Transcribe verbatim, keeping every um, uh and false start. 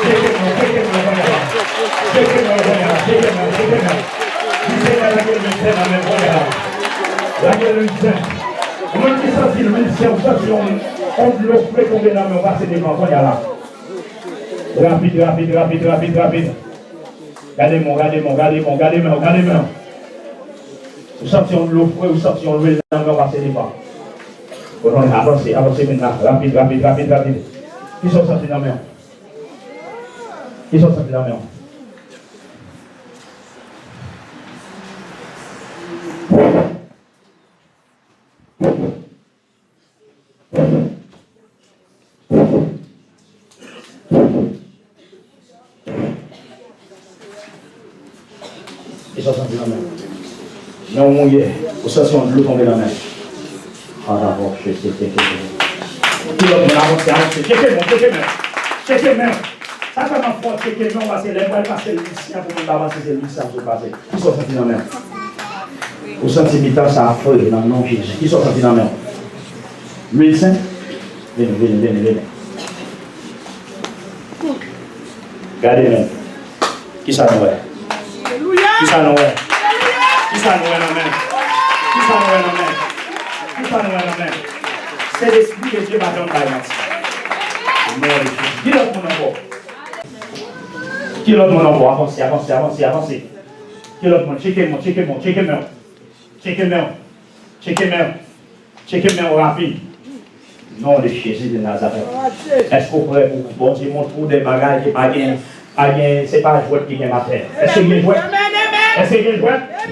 Tcheke mwen, tcheke mwen, tcheke mwen kounye a la. Tcheke mwen, tcheke mwen, tcheke mwen, tcheke mwen. Di Senyè lage lwil sen nan men kounye a la. Lage lwil sen. Ou menm ki santi lwil sen, ou santi yon, yon dlo fre tonbe nan men w, pase devan kounye a la. Rapid, rapid, rapid, rapid, rapid. Gade men w, gade men w, gade men w, gade men w, gade men w. Ou santi yon dlo fre, ou santi yon lwil nan men w, pase devan. Konnen, avanse, avanse men la. Rapid, rapid, rapid, rapid. Kisa w santi nan men w? Kisa w santi nan men w? Kisa w santi nan men w? Men w mouye, ou santi yon dlo tonbe nan men w. Ann avanse, tcheke, tcheke, tcheke. Ki lòt moun? Avanse, avanse. Tcheke men w, tcheke men w. Tcheke men w. Sa fè m ap fè w tcheke men w, paske lè m pral pase lwil sen an pou moun pa panse se lwil sen an m sot pase. Kisa w santi nan men w? Ou santi mitan sa a fre nan non Jezi. Kisa w santi nan men w? Lwil sen? Vini, vini, vini, vini. Gade men. Kisa nou wè? Kisa nou wè? Kisa nou wè nan men? Kisa nou wè nan men? Kisa nou wè nan men? Sentespri de Dye pa janm bay manti. Non, ki lòt moun ankò? Ki lòt moun ankò? Avanse, avanse, avanse, avanse. Ki lòt moun? Tcheke men w, tcheke men w, tcheke men w. Tcheke men w. Tcheke men w. Tcheke men w rapid. Non de Jezi de Nazarèt. Èske w prè pou Bondye montre w de bagay ki pa gen, pa gen, se pa jwèt ki gen atè? Èske gen jwèt? Èske gen jwèt?